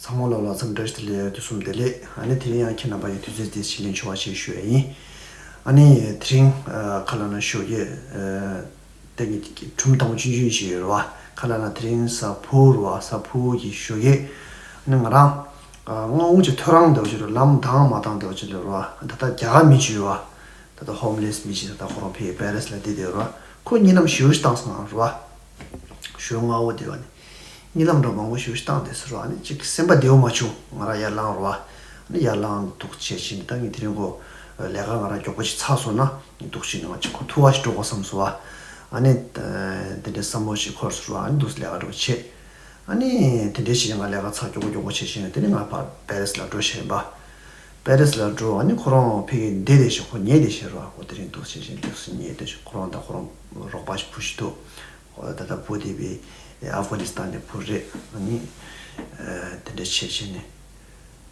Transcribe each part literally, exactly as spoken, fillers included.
ཚང་མ་ལོ་ལ་འཚམས་འདྲི་ཞུ། དེ་ལས་དུས་གསུམ་བདེ་ལེགས། ཨ་ནི་དེ་རིང་ཡང་ཁྱེད་རྣམ་པ་ཡི་དུས་ཚོད་དེ་བྱིན་ལེན་ཆོག་པ་ཞིག་ཞུ་ཡ་ཡིན། ཨ་ནི་དེ་རིང་ཁ་ལ་ན་ཞོགས་ཀས་དེ་ངས་ཁྲུམ་དང་པོ་ཆུང་ཆུང་ཞིག་ཡོད་རེད་བ། ཁ་ལ་ན་དེ་རིང་གཟའ་ཕུར་བ། གཟའ་ཕུར་གྱི་ཞོགས་ཀས་ཨ་ནི་ང་རང་ང་འུ་ཅག་ཐོ་རངས་འདྲ་བོ་ཞིག་རེད། ལམ་དྭངས་མ་དྭངས་འདྲ་བོ་ཞིག་རེད་བ། ད་ལྟ་རྒྱ་གར་མི་ཅིག་ཡོད་བ། ད་ལྟ་ཧོམ་ལེས་མི་ཞིག་ད་ལྟ་ཁོ་རང་ཕེ་པེ་རེས་ལ་བསྡད་བསྡད་ར། ཁོ་གཉིད་ལམ་ཞེ་པོ་ཞིག་བཏང་སོང་ར། ཞོགས་སྔ་པོ་དེ་བ་ནི། གཉིད་ལམ་འདྲ་མང་པོ་ཞེ་པོ་ཞིག་བཏང་བསྡད་སོང་ར། ཨ་ནི་ཅིག་སེམས་པ་བདེ་པོ་མ་བྱུང་། ང་རང་ཡར་ལངས་ར་བ། ཨ་ནི་ཡར་ལངས་འདུག་བྱས་ཕྱིན་ད་ངས་དེ་རིང་ཁོ་ལས་ཀ་ང་རང་མགྱོགས་པོ་ཞིག་ཚར་སོང་ན་ངས་འདུག་བྱས་ནས་ང་ཅིག་ཁོ་ཐུག་པ་ཞིག་འགྲོ་དགོས་བསམ་སོང་བ། ཨ་ནི་དེ་འདྲའི་བསམ་བློ་ཞིག་འཁོར་སོང་ར། ཨ་ནི་འདུག་ལས་ཀ་འགྲོ་བྱས། ཨ་ནི་དེ་འདྲའི་ཞིག་ང་ལས་ཀ་ཚར་མགྱོགས་པོ་མགྱོགས་པོ་བྱས་ཤིང་དེ་ནས་ང་ཕར་པེ་རེས་ལ་འགྲོ་བཞིན་པ། པེ་རེས་ལ་འགྲོ། ཨ་ནི་ཁོ་རང་ཕ་གིར་བསྡད་བསྡད་ཤག་ཁོ་ཉལ་བསྡད་ཤག་ར། ཁོ་དེ་རིང་འདུག་བྱས་ཤིང་འདུག་སེ་ཉལ་བསྡད་ཤག་ཁོ་རང་དང་ཁོ་རང་རོགས་པ་ཞིག་བུ་ཞིག་འདུག་ཁོ་ད་ལྟ་བུ་དེ་བས་ཨབ་གྷ་ནི་སི་ཐན་ནས་བུ་རེད། ཨ་ནི་དེ་འདྲ་བྱས་བྱས་ནས།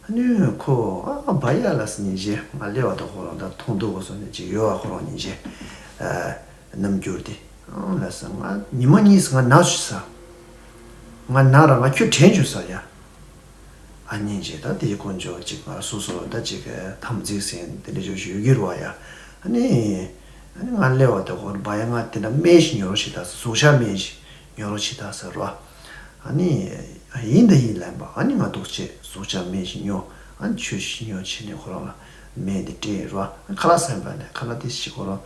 ཨ་ནི་ཁོ་ཨ་བ་ཡ་ལ་སི་ཉིན་བྱས་ང་སླེབས་པ་དང་ཁོ་རང་ད་མཐོང་ཐུབ་པ་སོང་ནས་ཅིག་ཡོད་ཨ། ཁོ་རང་ཉིན་བྱས་རྣམ་འགྱུར་དེ་ཨང་ལ་སི་ང་ཉི་མ་གཉིས་ང་ན་ཆུ་ས། ང་ན་ར་ང་ཁྱོད་དྲན་བཅུག་ས་ཡ། ཨ་ཉིན་བྱས་ད་དེའི་དཀོན་མཆོག་ཅིག་ང་སོ་སོ་ད་ཅིག་དམ་ཚིག་ཟེར་དེ་འདྲ་ཅིག་ཞུ་གི་རུ་བ་ཡ། ཨ་ནི་ཨ་ནི་ང་སླེབས་པ་དང་ཁོ་རང་བ་ཡ་ང་དེ་འདྲ་སྨན་ཞིག་ཉོ་རོགས་བྱེད་ད་ཟེར། གཟུགས་ཞྭ་སྨན་ཞིག་ཉོ་རོགས་བྱེད་ད་ཟེར་རོ། ཨ་ནི་ཡིན་ད་ཡིན་ལབ་པ། ཨ་ནི་ང་འདུག་བྱས་གཟུགས་ཞྭ་སྨན་ཞིག་ཉོ། ཨ་ནི་ཆུ་ཞིག་ཉོ་བྱས་ནས་ཁོ་རང་ལ་སྨན་དེ་སྤྲད་རོ། ཁ་ལག་ཟ་ཡིན་པ་ནས་ཁ་ལག་དེ་ཞིག་ཁོ་རང་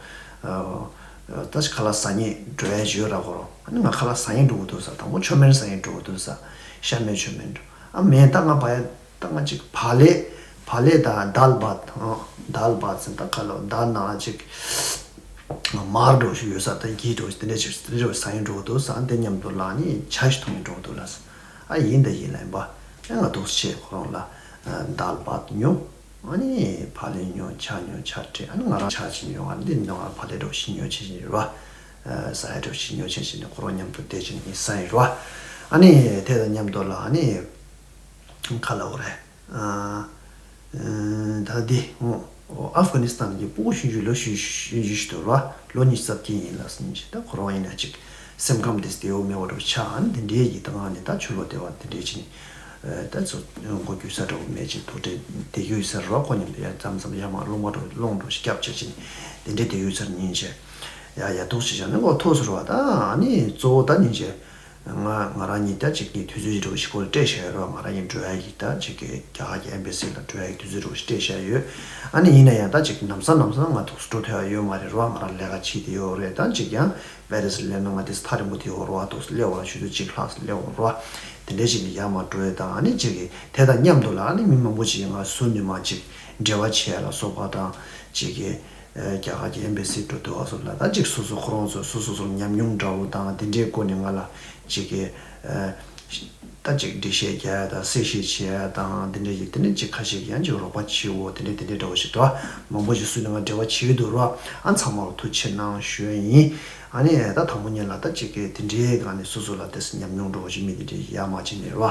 ད་ཞིག་ཁ་ལག་ཟ་སྙིང་འདོད་ཡོད་ར་ཁོ་རང་། ཨ་ནི་ང་ཁ་ལག་ཟ་སྙིང་འདོད་འདུག་ཟེར། དང་པོ་མཆོད་མེ་ཟ་སྙིང་འདོད་འདུག་ཟེར། ཤ་མེད་མཆོད་མེ་འདུག་ཨ་མེད་ད་ང་བ་ཡ་ད་ང་ཅིག་བག་ལེབ། བག་ལེབ་དང་དཱལ་བཱད། ཨ་དཱལ་བཱད་ཟེར་ད་ཁ་ལོ་དཱལ་ནང་ཅིག་མར་འདྲ་བོ་ཞིག་ཡོད་ས་དང་གི་འདྲ་བོ་ཞིག་དེ་འདྲ་ཞིག་དེ་འདྲ་བོ་ཟ་ཡིན་འགྲོ་འདུག་ཟེར། དེ་མཉམ་དུ་ལ་ནི་ཇ་ཞིག་འཐུང་ཡིན་འགྲོ་འདུག་ལ་ཟེར། ཨ་ཡིན་ད་ཡིན་ལབ་པ། ཨ་ང་འདུག་བྱས་ཁོ་རང་ལ་དཱལ་བཱད་ཉོ། ཨ་ནི་བག་ལེབ་ཉོ། ཇ་ཉོ། ཇ་སྤྲད། ཨ་ནི་ང་རང་ཇ་ཅིག་ཉོ། ཨ་ནི་འདི་ནང་བག་ལེབ་འདྲ་བོ་ཞིག་ཉོ་བྱས་ཤིང་ར། ཟ་ཡ་འདྲ་བོ་ཞིག་ཉོ་བྱས་ཤིང་ནས་ཁོ་རང་མཉམ་དུ་བསྡད་བྱས་ནས་ཟ་ཡིན་ར། ཨ་ནི་དེ་དང་མཉམ་དུ་ལ་ཨ་ནི། ག་ལབ་དགོས་རེད། ཨ་ཨ་ད་འདི་ཨོ་ཨབ་གྷ་ནི་སི་ཐན་གྱི་ཕྲུ་གུ་ཆུང་ཆུང་ལོ་ཆུང་ཆུང་ཞིག་འདུག་ར། ལོ་ཉི་ཤུ་རྩ་བརྒྱད་ཡིན་ལབ་སོང་ཅིག་ད་ཁོ་རང་ཡིན་ན་ཅིག་སེམས་ཁམས་དེ་བདེ་པོ་མེད་པ་འདྲ་བོ་ཆགས། ཨ་ནི་དེ་འདྲའི་ཡི་ད་ང་ནི་ད་ཕྱི་ལོགས་བསྡད་པ་དེ་འདྲའི་ཅིག་ནི་ད་ཚོ་མགོ་རྒྱུག་ས་འདྲ་བོ་མེད་ཅིག་དུ་དེ་བསྡད་རྒྱུ་ཡོད་ས་རེད་ར། ཁོ་མཉམ་དུ་ཡ་མཚམས་མཚམས་ཡར་མར་རླུང་བ་འདྲ་བོ་སློང་འདྲ་བོ་ཞིག་རྒྱབ་བྱས་ཅིག་ནི་དེ་འདྲའི་བསྡད་ཡོད་ས་རེད། ཉིན་བྱས་ཡ་ཡ་འདུག་བྱས་བྱས་ནི་ཁོ་ཐུག་སོང་ར། ད་ཨ་ནི་གཙོ་བོ་ད་ཉིན་བྱས། ང་ང་རང་གཉིས་ད་ཅིག་གི་དུས་ཚོད་ཅིག་འདྲ་བོ་ཞིག་ཁོ་ལ་སྤྲད་བཞག་ཡོད་རེད་བ། ང་རང་གཉིས་འགྲོ་ཡ་གི་ད་ཅིག་གི་རྒྱ་གར་གྱི་ཨེམ་བྷེ་སི་ལ་འགྲོ་ཡ་གི་དུས་ཚོད་འདྲ་བོ་ཞིག་སྤྲད་བཞག་ཡོད། ཨ་ནི་ཡིན་ན་ཡང་ད་ཅིག་གི་ལམ་སང་ལམ་སང་ང་འདུག་སེ་འགྲོ་ཐུབ་ཡ་ཡོད་མ་རེད་རེད་བ། ང་རང་ལས་ཀ་བྱེད་དེ་ཡོད་རེད། ད་ཅིག་ཀྱང་པེ་རི་སི་སླེབས་ན་ང་དེ་ཐག་རིང་པོ་དེ་ཡོད་རེད་བ། འདུག་སེ་སླེབས་འོང་ན་ཆུ་ཚོད་གཅིག་ལྷག་ཙམ་སླེབས་འོང་རེད་བ། དེ་འདྲའི་ཞིག་ནས་ཡར་མར་འགྲོ་ཡ་དང་། ཨ་ནི་ཅིག་གི་དེ་དང་མཉམ་དུ་ལ་ཨ་ནི་མི་མང་པོ་ཅིག་གིས་ང་ཟུར་ནས་མར་ཅིག་འབྲེལ་བ་བྱེད་ཡ་ལ་སོགས་པ་དང་ཅིག་གི་རྒྱ་གར་གྱི་ཨེམ་བྷེ་སི་འགྲོ་དུས་བ་སོགས་ལ་ད་ཅིག་སོ་སོ་ཁོ་རང་ཚོ་སོ་སོ་སོར་ཉམས་མྱོང་འདྲ་བོ་དང་དེ་འདྲའི་སྐོར་ནས་ང་ལ་ཅིག་གི་ད་ཅིག་འགྲེལ་བཤད་རྒྱག་ཡ་དང་གསལ་བཤད་བྱེད་ཡ་དང་དེ་འདྲ་ཅིག་དེ་ནས་ཅིག་ཁ་ཤས་ཀྱིས་ཡང་ཅིག་རོགས་པ་བྱེད་འོ་དེ་འདྲ་དེ་འདྲ་འདྲ་བོ་ཞིག་འདུག་མང་པོ་ཞིག་སུ་ནས་ང་འབྲེལ་བ་བྱེད་ཀྱི་འདུག་ར། ཨ་ཚང་མ་ལ་ཐུགས་རྗེ་ཆེ་གནང་ཞུ་ཡ་ཡིན། ཨ་ནི་ད་དང་པོ་ཉིད་ལ་ད་ཅིག་གི་དེ་འདྲའི་སྒང་ནས་སོ་སོ་ལ་དེ་ཉམས་མྱོང་འདྲ་བོ་ཞིག་མི་དེ་འདྲའི་ཡར་མར་བྱས་ནས་ར།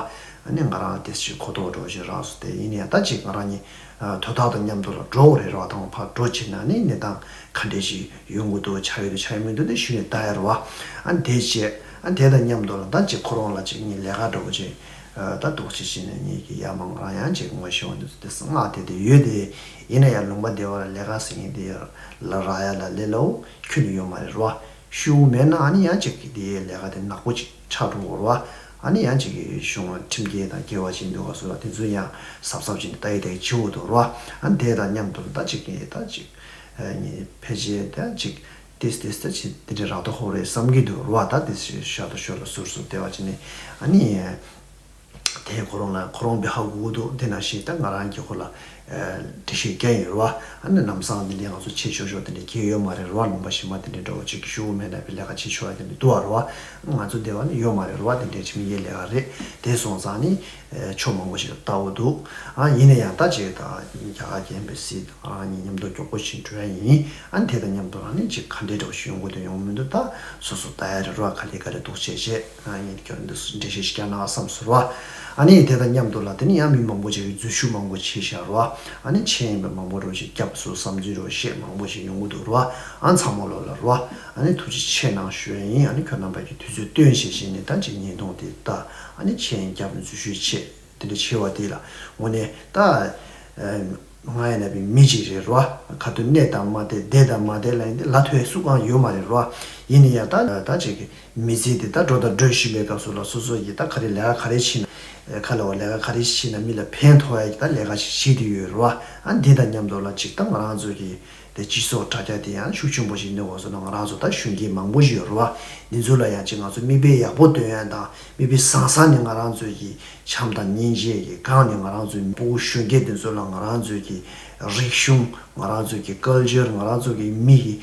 ཨ་ནི་ང་རང་དེ་ཞིག་གོ་རྟོགས་འདྲ་བོ་ཞིག་རག་སོང་། དེ་ཡིན་ནའི་ད་ཅིག་ང་རང་གཉིས་དོ་བདག་དང་མཉམ་དུ་ལ་འགྲོ་དགོས་རེད་ར། དང་ཕར་འགྲོ་བྱས་ན་ནི་གནས་སྟངས་ག་འདྲས་ཞིག་ཡོང་གི་འདུག་ཆགས་ཡོད་འདུག་ཆགས་ཡོད་མི་འདུག་དེ་ཞུས་ནས་ལྟ་ཡ་རེད་བ། ཨ་དེ་བྱས། ཨ་དེ་དང་མཉམ་དུ་ལ་ད་ཅིག་ཁོ་རང་ལ་ཅིག་ངས་ལས་ཀ་འདྲ་བོ་ཅིག་ད་འདུག་སེ་བྱས་ནས་ངས་ཀྱི་ཡར་མར་ང་རང་ཡང་ཅིག་ངོ་ཤེས་པ་འདུག་དེ་མངགས་བསྡད་དེ་ཡོད་དེ། ཡིན་ན་ཡང་ལུང་པ་བདེ་བ་ལ་ལས་ཀ་ཟེར་མཁན་དེ་ལ་རག་ཡ་ལ་ལས་སླ་པོ་ཁྱོན་ནས་ཡོད་མ་རེད་ར། ཤུགས་མེད་ན་ཨ་ནི་ཡང་ཅིག་གི་དེའི་ལས་ཀ་དེ་ནག་པོ་ཅིག་ཆགས་འགྲོ་གི་རེད་བ། ཨ་ནི་ཡང་ཅིག་གི་གཞུང་ཁྲིམས་འགལ་དང་འགལ་བ་ཅིག་འདུག་ག་སོགས་ལ་དེ་ཚོ་ཡང་གཟབ་གཟབ་བྱས་ནས་ལྟ་ཡི་ལྟ་ཡི་བྱེད་དགོས་འདུག་རེད་བ། ཨ་ནི་དེ་དང་མཉམ་དུ་ད་ཅིག་གི་ད་ཅིག་ཨ་ནི་ཕལ་ཆེར་ད་ཅིག་ཏིས་ཏིས་ད་ཅིག་དེ་འདྲ་རག་ཐུབ་ཀྱི་རེད་བསམ་གྱི་འདུག་རེད་བ། ད་དེ་ཞོར་དུ་ཞོར་ལ་ཟུར་ཟུར་བལྟས་པ་བྱས་ནས་ཨ་ནི། དེ་ཁོ་རང་ལ་ཁོ་རང་དཔེ་ཧ་གོ་གི་འདུག་དེ་ནང་བཞིན་ད་ང་རང་གིས་ཁོ་ལ་ཨ་འགྲེལ་བཤད་རྒྱག་ཡིན་རེད་བ། ཨ་ནི་ལམ་སང་དེ་འདྲའི་ང་ཚོ་བྱེད་ཆོག་ཆོག་དེ་འདྲ་གང་ཡང་ཡོད་མ་རེད་རེད་བ། ལུང་པ་གཞན་པ་དེ་འདྲའི་འདྲ་བོ་ཅིག་གི་ཤུགས་མེད་ན་དཔེ་ལས་ཀ་བྱེད་ཆོག་ཡ་དེ་འདྲ་འདུག་བ་རེད་བ། ང་ཚོ་སྡེ་བ་ནི་ཡོད་མ་རེད་རེད་བ། དེ་འདྲའི་ཁྲིམས་འགལ་ལས་ཀ་རེད། དེ་སོང་ཙང་ནི་ཨ་ཕྱོགས་མང་པོ་ཞིག་ལ་ལྟ་དགོས་འདུག་ཨ་ཡིན་ན་ཡང་ད་ཅིག་ད་རྒྱ་གར་གྱི་ཨེམ་བྷེ་སི་དང་ང་རང་གཉིས་མཉམ་དུ་མགྱོགས་པོ་ཞིག་འགྲོ་ཡ་ཡིན། ཨ་ནི་དེ་དང་མཉམ་དུ་ཨ་ནི་ཅིག་ག་འདྲའི་འདྲ་བོ་ཞིག་ཡོང་གི་འདུག་ཡོང་མི་འདུག་ད་སོ་སོ་ལྟ་ཡ་རེད་ར། ག་ལེ་ག་ལེ་འདུག་བྱས་བྱས། ཨ་ནི་ཁྱོད་འདི་འགྲེལ་བཤད་ཞིག་བརྒྱབ་ན་བསམ་སོང་ར། ཨ་ནི་དེ་དང་མཉམ་དུ་ལ་དེ་ནི་ཡང་མི་མང་པོ་ཅིག་གིས་འཛུལ་ཞུགས་མང་པོ་བྱས་བཞག་ར། ཨ་ནི་མཁྱེན་ཡིན་པ་མང་པོ་འདྲ་བོ་ཞིག་བརྒྱབ་སོང་། བསམ་ཚུལ་འདྲ་བོ་བཤད་མང་པོ་ཞིག་ཡོང་གི་འདུག་ར། ཨ་ཚང་མ་ལོ་ལ་ར། ཨ་ནི་ཐུགས་རྗེ་ཆེ་གནང་ཞུ་ཡ་ཡིན། ཨ་ནི་ཁྱོད་རྣམ་པ་གིས་དུས་ཚོད་བཏོན་བྱས་བྱས་ནས་ད་ཅིག་བརྙན་ཐུང་དེ་ལྟ། ཨ་ནི་མཁྱེན་ཡིན་བརྒྱབ་ནས་འཛུལ་ཞུགས་བྱས། དེ་འདྲ་ཆེ་བ་དེ་ལ་དངོས་གནས་ད་ང་ཡིན་ན་པའི་མི་གཅིག་རེད་རོ། ཁ་ཐུག་གནས་དང་མ་བསྡད་བསྡད་དང་མ་བསྡད་ལ་ཡིན་ཏེ་ལ་ཐོས་སུ་གང་ཡོད་མ་རེད་རོ། ཡིན་ན་ཡང་ད་ད་ཅིག་གི་མི་ཚེ་འདི་ད་འགྲོ་དང་འགྲོ་བཞིན་པའི་སྐབས་སུ་ལ་སོ་སོ་ཡིས་ད་ག་རེ་ལས་ཀ་ག་རེ་བྱེད་ན་ཁ་ལ་བ་ལས་ཀ་ག་རེ་བྱེད་ན་མི་ལ་ཕན་ཐོགས་ཡ་གི་ད་ལས་ཀ་ཞིག་བྱེད་དུ་ཡོད་རོ། ཨ་འདི་དང་མཉམ་དུ་ལ་ཅིག་ད་ང་རང་ཚོ་གི་དེ་སྤྱི་ཚོགས་དྲ་རྒྱ་དེ་ཡང་ཤུགས་ཆེན་པོ་ཞིག་གནས་འོག་སོང་ན་ང་རང་ཚོ་ད་གཞོན་སྐྱེས་མང་པོ་ཞིག་ཡོད་རེད་བ། འདི་ཚོ་ལ་ཡང་ཅིག་ང་ཚོ་མིག་དཔེ་ཡག་པོ་སྟོན་ཡ་དང་མིག་དཔེ་བཟང་ས་ནས་ང་རང་ཚོ་གི་བྱམས་དང་སྙིང་རྗེ་གི་སྒང་ནས་ང་རང་ཚོའི་ཕྲུ་གུ་གཞོན་སྐྱེས་འདི་ཚོ་ལ་ང་རང་ཚོའི་གི་རིག་གཞུང་ང་རང་ཚོའི་གི་ཀལ་ཅར་ང་རང་ཚོ་གི་མི་གི་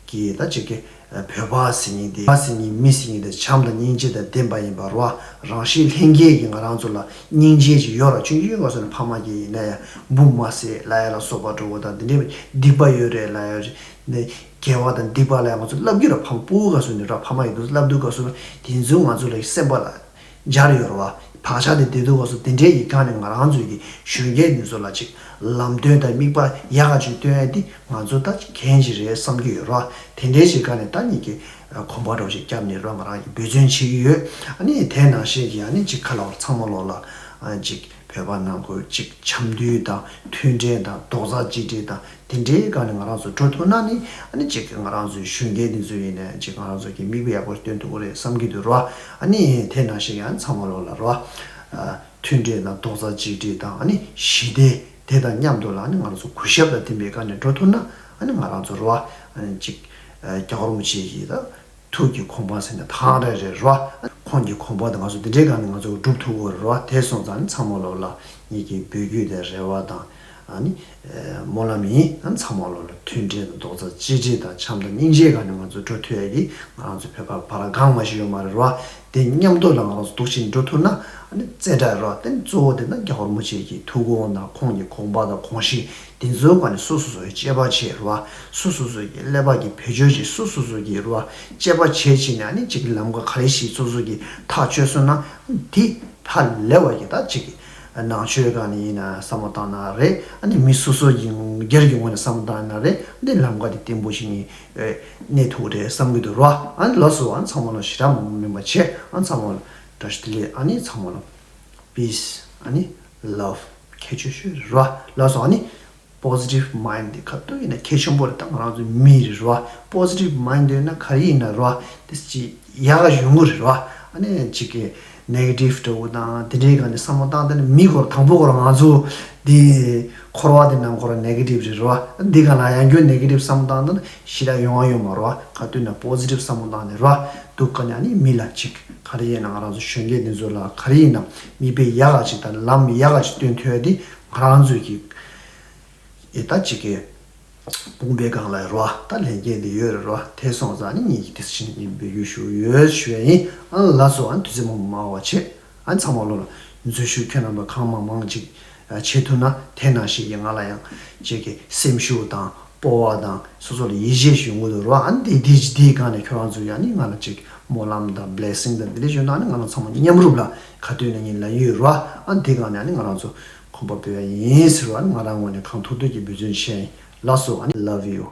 གི་ད་ཅིག་གི་བོད་པ་ཟེར་མཁན་དེ་བོད་པ་ཟེར་མཁན་མི་ཟེར་མཁན་དེ་བྱམས་དང་སྙིང་རྗེ་དང་ལྡན་པ་ཡིན་པ་རེད་བ། རང་གཤིས་ལྷན་སྐྱེས་ཀྱི་ང་རང་ཚོ་ལ་སྙིང་རྗེ་ཅིག་ཡོད་ར། ཆུང་ཆུང་སྐབས་སུ་ནས་ཕ་མ་གིས་ཡིན་ན་ཡང་འབུ་མ་བཟས་ལབ་ཡ་ལ་སོགས་པ་འགྲོ་བ་དང་དེ་འདྲའི་སྡིག་པ་ཡོད་རེད་ལབ་ཡ་ནས་དགེ་བ་དང་སྡིག་པ་ལབ་ཡ་ང་ཚོ་བསླབ་རྒྱུ་ར། ཕ་མ་ཕྲུ་གུ་སྐབས་སུ་ནས་ར་ཕ་མ་ཡིས་འདུག་བསླབ་དུས་སྐབས་སུ་དེ་ཚོ་ང་ཚོ་ལ་སེམས་པ་ལ་འཇར་ཡོད་ར་བ། བག་ཆགས་དེ་བསྡད་དུས་སྐབས་སུ་དེ་འདྲའི་ཡི་གང་ནས་ང་རང་ཚོའི་གི་གཞོན་སྐྱེས་འདི་ཚོ་ལ་ཅིག་ལམ་སྟོན་དང་མིག་དཔེ་ཡག་ག་ཅིག་སྟོན་ཡ་དེ་ང་ཚོ་ད་གལ་ཆེན་རེད་བསམ་གྱི་ཡོད་ར། དེ་འདྲའི་ཞིག་ག་ནས་ད་ཉིད་ཀྱི་གོམ་པ་འདྲ་ཞིག་བརྒྱབ་ནས་ར་ང་རང་གི་འབད་བརྩོན་བྱེད་ཀྱི་ཡོད། ཨ་ནི་དེ་ནང་བཞིན་གྱི་ཨ་ནི་ཅིག་ཁ་ལ་བར་ཚང་མ་ལོག་ལ་ཨ་ཅིག་བོད་པ་ནང་ཁུལ་ཅིག་འཆམ་མཐུན་དང་མཐུན་འབྲེལ་དང་རྡོག་རྩ་གཅིག་སྒྲིལ་དང་དེ་འདྲའི་སྒང་ནས་ང་རང་ཚོ་འགྲོ་ཐུབ་ན་ནི་ཨ་ནི་ཅིག་ང་རང་ཚོའི་གཞོན་སྐྱེས་འདི་ཚོ་ཡིན་ནའི་ཅིག་ང་རང་ཚོ་གི་མིག་དཔེ་ཡག་པོ་སྟོན་ཐུབ་ཀྱི་རེད་བསམ་གྱི་འདུག་ར། ཨ་ནི་དེ་ནང་བཞིན་གྱི་ཨ་ནི་ཚང་མ་ལོག་ལ་ར་མཐུན་འབྲེལ་དང་རྡོག་རྩ་གཅིག་སྒྲིལ་དང་ཨ་ནི་ཞི་བདེ། དེ་དང་མཉམ་དུ་ལ་ནི་ང་རང་ཚོ་གུས་ཞབས་དང་ལྡན་པའི་སྒང་ནས་འགྲོ་ཐུབ་ན་ཨ་ནི་ང་རང་ཚོ་རེད་བ། ཨ་ནི་གཅིག་རྒྱལ་བ་རིན་པོ་ཆེ་གི་ད་ཐུགས་ཀྱི་དགོངས་པ་ཟེར་ནས་ཐང་རེ་རེ་རེད་བ། ཁོང་གི་དགོངས་པ་དེ་ང་ཚོ་འདི་འདྲའི་སྒང་ནས་ང་ཚོ་སྒྲུབ་ཐུབ་དགོས་རེད་བ། དེ་སོང་ཙང་ནི་ཚང་མ་ལོག་ལ་ངེད་ཀྱི་འབོད་སྐུལ་དང་རེ་བ་དང་ཨ་ནི་སྨོན་ལམ་ཡིན། ཨ་ནི་ཚང་མ་ལོག་ལ་མཐུན་འབྲེལ་དང་རྡོག་རྩ་གཅིག་སྒྲིལ་དང་བྱམས་དང་སྙིང་རྗེའི་སྒང་ནས་ང་ཚོ་འགྲོ་ཐུབ་ཡ་གི་ང་རང་ཚོ་བོད་པ་བར་ལ་དགའ་མ་ཞིག་ཡོད་མ་རེད་བ། དེ་མཉམ་དུ་ལ་ང་རང་ཚོ་འདུག་བཞིན་འགྲོ་ཐུབ་ན་ཨ་ནི་རྩེ་གྲ་རོ། དེ་གཙོ་བོ་དེ་ན་རྒྱལ་བ་རིན་པོ་ཆེ་གི་ཐུགས་དགོངས་དང་ཁོང་གི་དགོངས་པ་དང་དགོངས་གཞི་དེ་ཚོའི་སྒང་ནས་སོ་སོ་སོ་ཡི་དཔྱད་པ་བྱེད་རོ། སོ་སོ་སོ་གི་ཀླད་པ་གི་བེད་སྤྱོད་ཅིག་སོ་སོ་སོ་གི་རོ་དཔྱད་པ་བྱེད་བྱས་ནས་ཨ་ནི་གཅིག་གི་ལམ་ཁ་ག་རེ་ཞིག་སོ་སོ་གི་ཐག་ཆོད་སོང་ན་དེ་ཧ་ལས་པ་གི་ད་གཅིག་གི་ནང་ཆོས་སྒང་ནས་ཡིན་ན་བསམ་བློ་བཏང་ན་རེད། ཨ་ནི་མི་སོ་སོ་ཡིན་སྒེར་གྱི་ངོས་ནས་བསམ་བློ་བཏང་ན་རེད། ཨ་ནི་ལམ་ཁ་དེ་བརྟན་པོ་ཞིག་ནས་གནས་ཐུབ་རེད་བསམ་གྱི་འདུག་རོ། ཨ་ནི་ལགས་སོ། ཨ་ནི་ཚང་མ་ལ་ཞེ་དྲག་མང་པོ་མིན་པ་བྱས། ཨ་ནི་ཚང་མ་ལ་བཀྲ་ཤིས་བདེ་ལེགས། ཨ་ནི་ཚང་མ་ལ་peace། ཨ་ནི་love། ཁྱད་ཆོས་ཤོས་རེད་རོ། ལགས་སོ། ཨ་ནི་positive mind དེ་ག་དུས་ཡིན་ན་གལ་ཆེན་པོ་རེད། ད་ང་རང་ཚོ་མི་རེད་རོ། positive mind ཡོད་ན་ག་རེ་ཡིན་ན་རོ། དེ་ཅི་ཡག་ག་ཡོང་གི་རེད་རོ། ཨ་ནི་གཅིག་གི་negative འདྲ་བོ་དང་དེ་འདྲའི་སྒང་ནས་བསམ་བློ་བཏང་དེ་ནི་མི་སྐོར་དང་པོ་སྐོར་ང་ཚོ་འདི་འཁོར་བ་འདི་ནང་ཁོ་རང་negative རེད་རོ། འདི་སྒང་ལ་ཡང་བསྐྱར་negative བསམ་བློ་བཏང་དེ་ནི་ཞེ་དྲག་ཡོང་བ་ཡོད་མ་རོ། ག་དུས་ན་positive བསམ་བློ་བཏང་ནས་རོ། འདུག་ག་ནས་ཨ་ནི་མི་ལ་གཅིག་ག་རེ་ཡིན་ན་ང་རང་ཚོ་གཞོན་སྐྱེས་འདི་ཚོ་ལ་ག་རེ་ཡིན་ན་མིག་དཔེ་ཡག་ག་ཅིག་དང་ལམ་ཡག་ག་ཅིག་སྟོན་ཐུབ་ཡ་འདི་ང་རང་ཚོའི་གི་ཨེ་ད་ཅིག་གི་དཔུང་པའི་སྒང་ལ་རོ། ད་ལྷན་སྐྱེས་འདི་ཡོད་རེད་རོ། དེ་སོང་ཙང་ནི་ངེད་ཀྱིས་དེ་ཕྱིན་ངས་འབོད་སྐུལ་ཞུ་ཡོད་ཞུ་ཡ་ཡིན། ཨ་ལགས་སོ། ཨ་དུས་ཚོད་མང་པོ་མ་བ་བྱེད། ཨ་ཚང་མ་ལོ་ལ་འཛུལ་ཞུགས་ཁྱོད་རྣམ་པ་གང་མང་མང་ཅིག་བྱེད་ཐུབ་ན་དེ་ནང་བཞིན་གྱི་ང་ལ་ཡང་ཅིག་གི་སེམས་ཤུགས་དང་སྤོབས་པ་དང་སོ་སོ་ལ་ཡིད་ཆེས་ཞུ་དགོས་འདུག་རོ། ཨ་འདི་འདི་འདིའི་སྒང་ནས་ཁྱོད་རང་ཚོ་ཡང་ནི་ང་ལ་ཅིག་སྨོན་ལམ་དང་blessing དང་འདི་འདྲ་ཞུ་ན་ནི་ང་རང་ཚང་མ་མཉམ་རུབ་ལ་ག་དུས་ན་ངས་ལ་ཡོད་རོ། ཨ་འདི་སྒང་ནས་ནི་ང་རང་ཚོ་གོམ་པ་སྤོས་ཡ་ཡིན་ཟེར་བ་ནི་ང་རང་ངོས་ནས་གང་ཐུབ་ཐུབ་ཀྱི་འབད་བརྩོན་བྱས་ཡིན། ལགས་སོ། ཨ་ནི་love you།